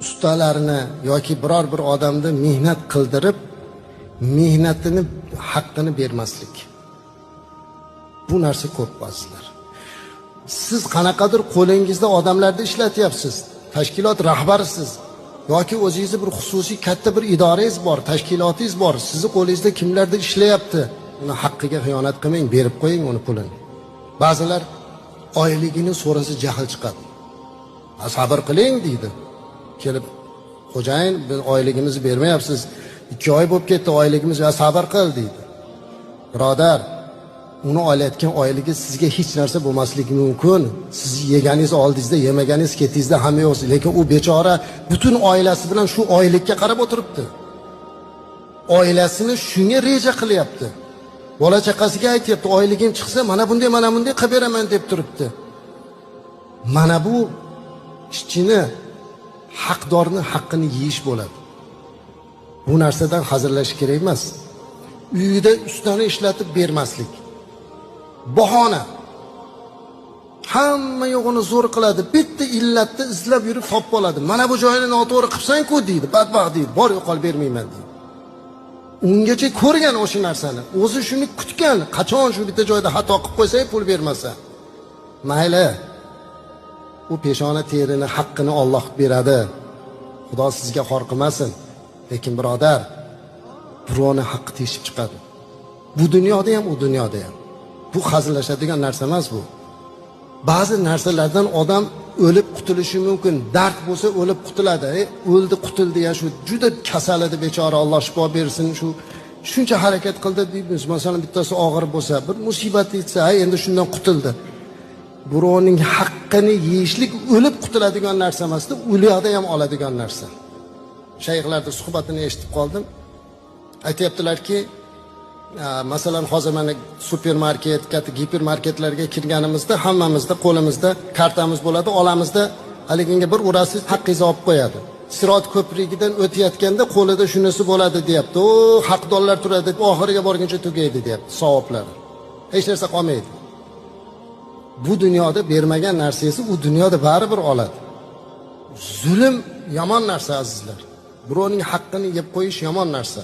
Ustalarni yoki biror bir odamni mehnat qildirib, mehnatini haqqini bermaslik. Bu narsa ko'p, azizlar. Siz qanaqadir qo'lingizda odamlarni ishlatyapsiz, tashkilot rahbarisiz yoki o'zingizni bir xususiy katta bir idorangiz bor, tashkilotingiz bor, sizni qo'lingizda kimlardir ishlayapti. Uni haqqiga xiyonat qilmang, berib qo'ying uni pulini. Ba'zilar oyligini so'rasa jahl chiqadi. Sabr qiling deydi. Kelib, xo'jayin, biz oyligimizni bermayapsiz. 2 oy bo'lib ketdi oyligimiz, ya sabr qil deydi. Birodar, uni olayotgan oyligi sizga hech narsa bo'lmasligi mumkin. Siz yeganingiz oldingizda, yemaganingiz ketingizda hamma yo'q. Lekin u bechora butun oilasi bilan shu oylikka qarab o'tiribdi. Oilasini shunga reja qilyapti. Bola chaqasiga aytyapti, oyligim chiqsa mana bunday, mana bunday qilib beraman deb turibdi. Mana bu ishchini, haqdorni haqqini yeyish bo'ladi. Bu narsadan hazillashish kerak emas. Uyida ustani ishlatib bermaslik. Bahona. Hamma yo'g'ini zo'r qiladi. Bitta illatni izlab yurib topib oladi. Mana bu joyini noto'g'ri qilsan-ku deydi, badbaxt deydi. Bor yo'qol bermayman deydi. Ungacha ko'rgan o'sha narsani, o'zi shuni kutgan, qachon shu bitta joyda xato qilib qo'ysa pul bermasa. Mayli. U peshona terini haqqini Alloh beradi. Xudo sizga xor qilmasin. Lekin birodar, birovni haqqi teshib chiqadi. Bu dunyoda ham, u dunyoda ham. Bu hazillashadigan narsa emas bu. Ba'zi narsalardan odam o'lib qutulishi mumkin. Dard bo'lsa o'lib qutuladi. O'ldi, qutuldi ya, shu juda kasal edi bechora, Alloh shifo bersin, shu shuncha harakat qildi deymiz. Masalan, bittasi og'ir bo'lsa, bir musibat yetsa, endi shundan qutuldi. Birovning haqqini yeyishlik o'lib qutuladigan narsa emasda, u yoqda ham oladigan narsa. Shayxlarning suhbatini eshitib qoldim. Aytyaptilarki, masalan, hozir mana supermarket, katta gipermarketlarga kirganimizda hammamizda qo'limizda kartamiz bo'ladi, olamizda haliginga bir urasiz haqqingizni olib qo'yadi. Sirot ko'prigidan o'tayotganda qo'lida shunisi bo'ladi deyapti. O, haqdorlar turadi, oxiriga borguncha tugaydi deyapti savoblari. Hech narsa qolmaydi. Bu dunyoda bermagan narsangizni u dunyoda baribir oladi. Zulm yomon narsa, azizlar. Birovning haqqini yeb qo'yish yomon narsa.